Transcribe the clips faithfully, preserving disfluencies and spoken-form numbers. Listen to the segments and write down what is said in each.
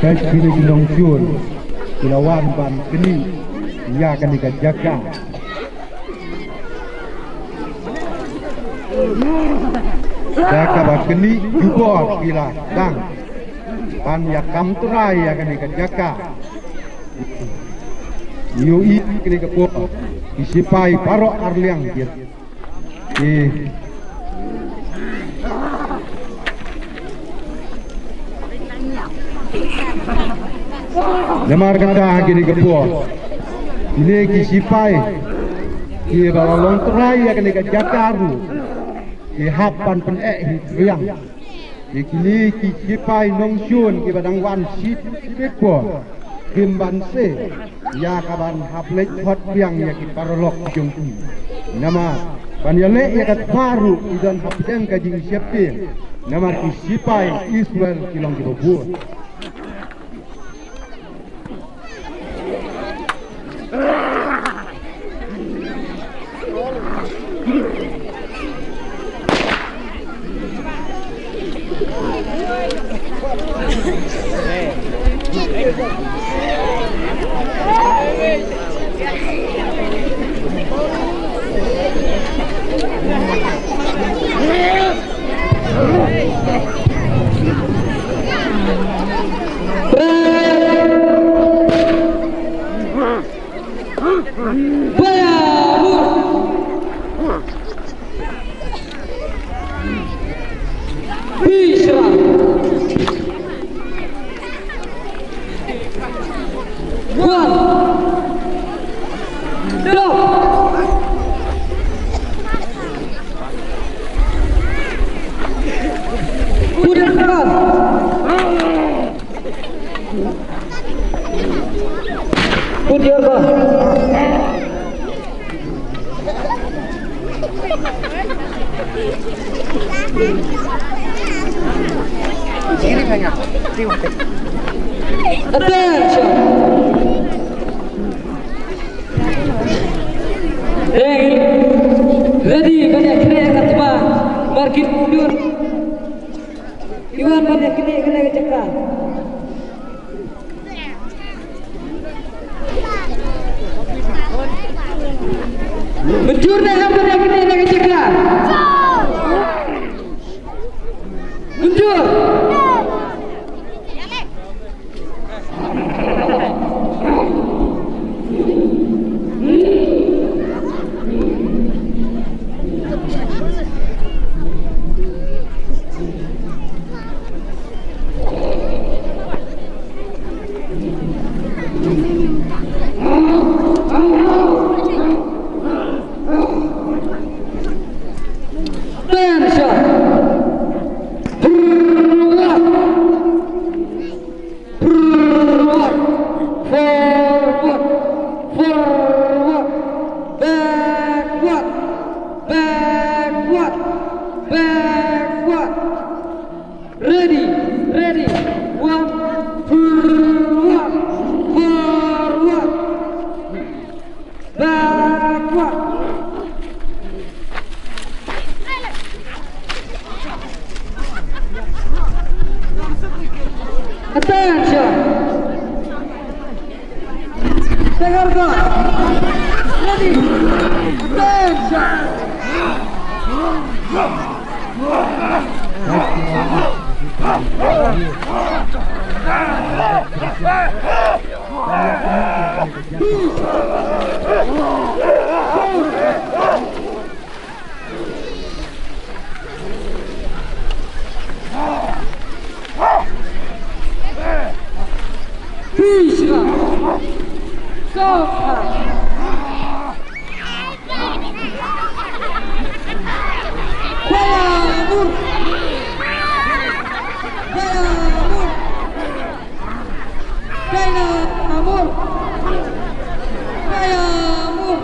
Ka kine ki nongshun ki la wan ban knieh ïa kane ka jaka. Da kaba knieh jubor ki la dang ban ïa kam trai ïa kane ka jaka. Ïohi kane ka por ki sipai baroh arliang ki. Ki Namar kata ha kine ki por kine ki sipai kiba la long trai ïa kane ka jaka ruh ki hap ban pyneh hi triang. Ïa kine ki sipai nongshun kiba dang wan shibit shibit por kim banse ïa kaban hap leit khot biang ïa ki paralok jong ki. Namar ban ïaleh ïa ka thma ruh ki don hapdeng ka jingsheptieng. Namar ki sipai Israel ki long kiba bun. One. Go. Put it across. Put your gun. Attention. Ready, ready, ban ïa knieh ka tma. Markit mundur. Iwan ban ïa knieh kane ka jaka. Mynjur ne em ban ïa knieh kane ka jaka? Mynjur. Attention! Forward! Forward! Forward! Backward! Backward! Backward! Ready! Ready! One! Forward! Forward! Backward! Attention! Take out a gun! Ready! Attention! Peace. Soft. Fire. Fire. China, Amur! China, Amur!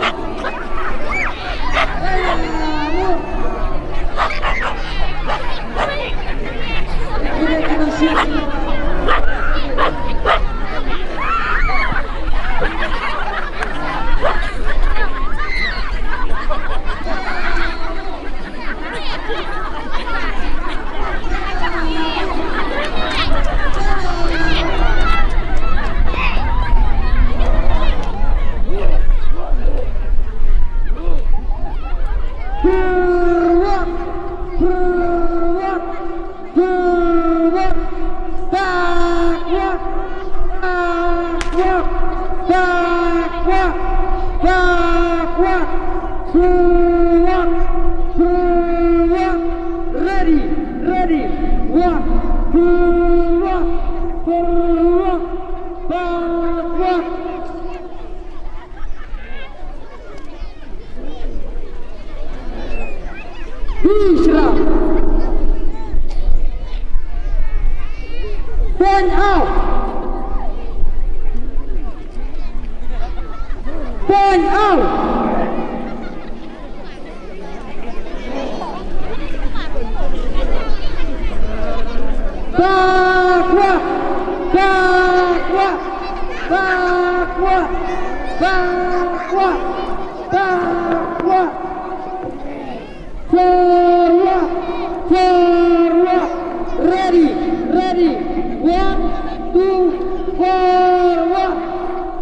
China, Amur! Forward, forward, ready, ready, one, forward, forward, backward. Ishra. Point out. Point out. Backward, backward, backward, backward, backward. Forward, forward, ready, ready. One, two, forward,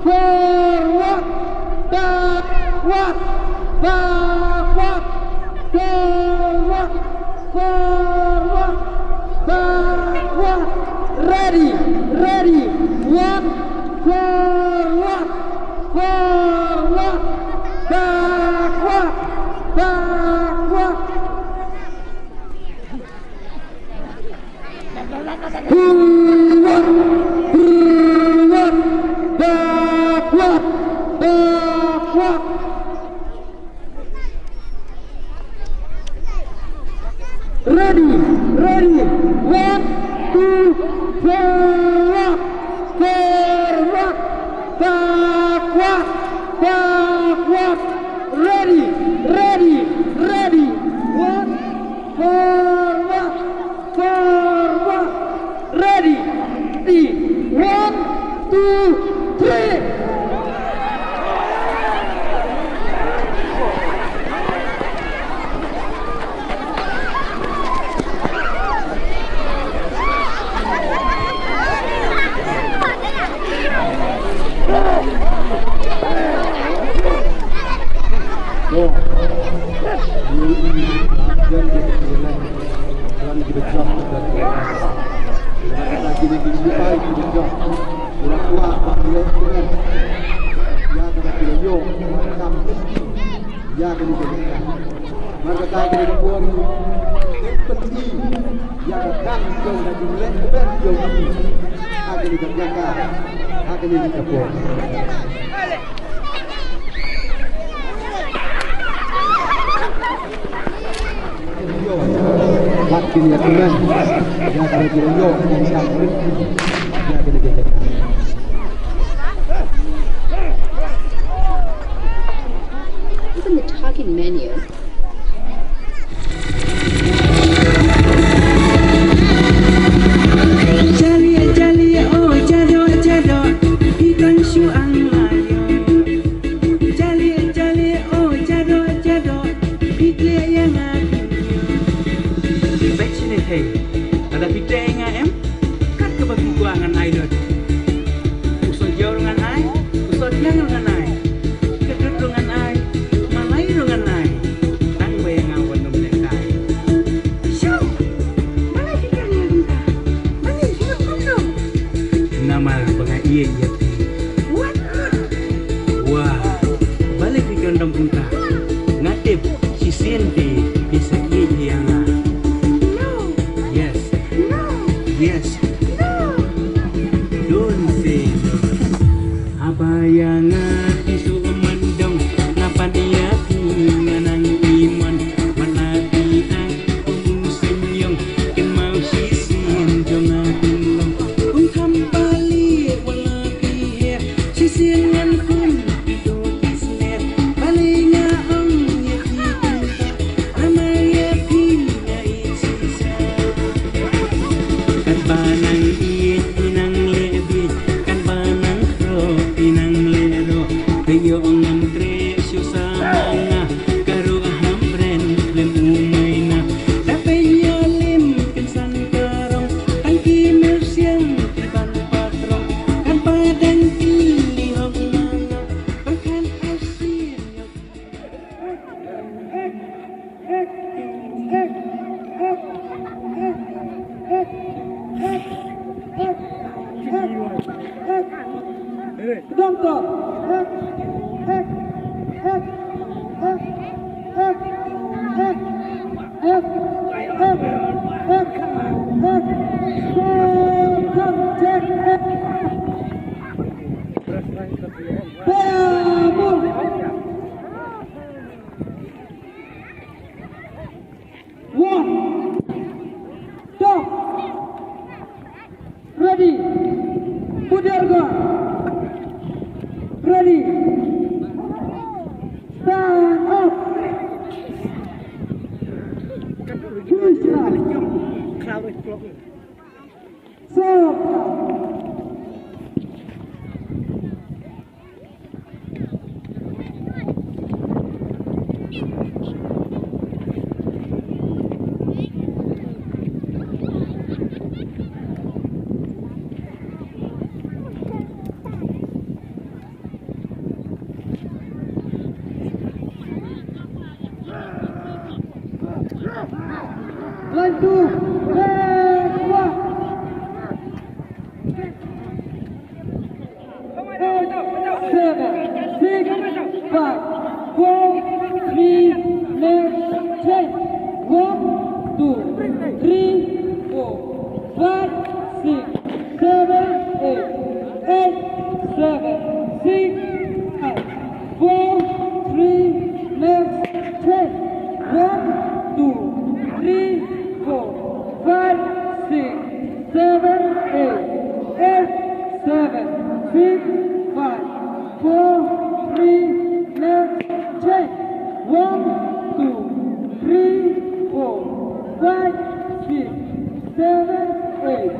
forward, backward, backward, forward, forward, backward, ready, ready. One, forward, forward, backward, backward. Forward, forward, backward, backward. Ready, ready. One, two, forward, forward, backward, backward. Ready, ready, ready. One, forward, forward. Ready. Ready. One, two, three. Ïa kane ka jaka. Mar kata kane ka por, pynti ïa ka kam jong ka jingleh kmen jong ngi ha kane ka jaka, ha kane ka por. Wat kin ïa kmen ïa kane ka jaka, ïa kane ka jaka. Open the target menu. Jali, jali, oh, jado, jado, itang shu ang layo. Jali, jali, oh, jado, jado, ite yang aku. Bek sini hei, ada pite nga em? Kat kaba phi kwah ngan ai dot. U sot ïew ruh ngan ai, u sot ïang ruh ngan ai. Ka dut ruh ngan ai, malai ruh ngan ai. Tang ba ïa nga wat nym lehkai. Shu! Balei phi kren ïa kumta? Balei phi kren kumta? Namar ba nga ïeit ïa phi. Wat, wat. Wah, balei phi kren dom kumta? Nga tip shisien te phi sa ïeit ïa nga. No. Yes. No. Yes. No. Don't say no. Haba ïa nga phi shu mandong, nga pan ïa phi nga nang imon. Wat la phi ai kum u seiñiong, kynmaw shisien jong nga phin long. Kum kham pali wat la phi heh, shisien ngan khum phi to phi snet. Balei nga ong ïa phi kumta? Namar ïa phi nga ïeit shisha. Katba nang ïeit phi nang leh bieit, katba nang khroh phi nang leh roh. Te ïoh ngam treh shuh sa ma nga, ka ruh ham bren lem u maina. Da peit ïa lem kynsan ka rong, tang ki myrsiang ki ban patrong. Katba dang ki li hok ma nga, pyrkhat ha sien ïoh. One. Stop. Ready. Put your guard. Ready. Stand up. Push up. Stop. Line two, take one. Eight, seven, six, five, four, three, left, ten. One, two, three, four, five, six, seven, eight. Eight, seven, six, five, four, three, left, ten. One, two, three, four, five, six, seven, eight. Eight, seven, six, five, four, three, left, ten. One, two, three, four, five, six, seven, eight.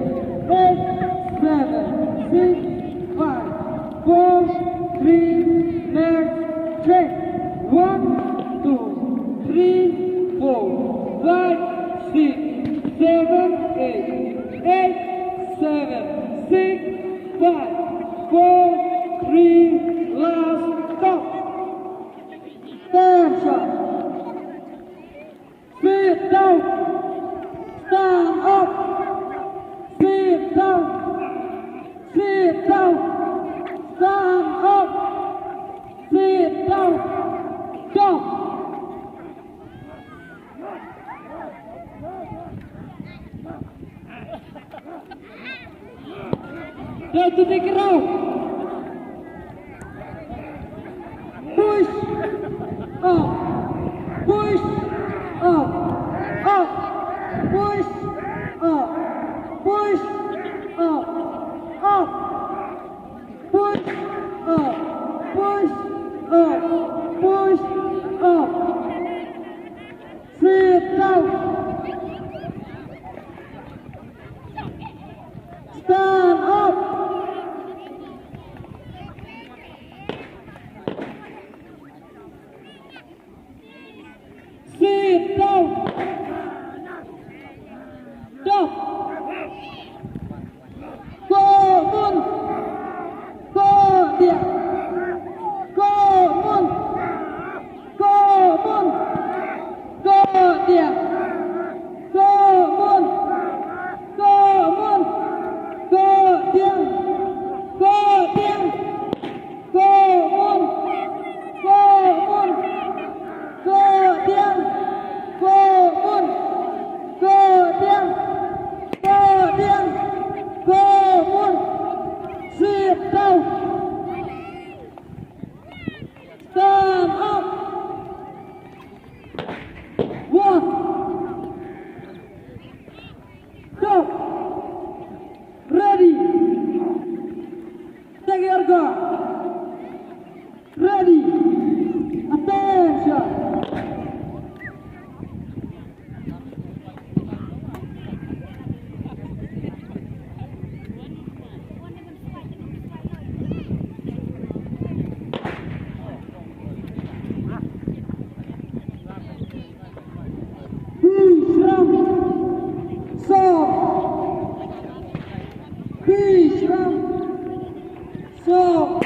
Eight, seven, six, five, four, three, left, ten. One, two, three, four, five, six, seven, eight. Eight, seven, six, five, four, three, last stop. Attention. Sit down. Stand up. Sit down. Sit down. Stand up. Sit down. Stop. Dei to the ground. Push up. Push up. Up. Push up. Push up. Up. Push up. Push up. Push up. Sit down. Stand up. Sit down. Stop. Komun. Kodia. Komun. Komun. Kodia. Komun. Komun. Kodiang. Kodiang. Komun. Komun. Kodiang. Komun. Kodiang. Kodiang. Komun. Sit down. Stand up. One. Stop. Ready. Take your gun. Ready. Attention. Bishram. So. Bishram. So.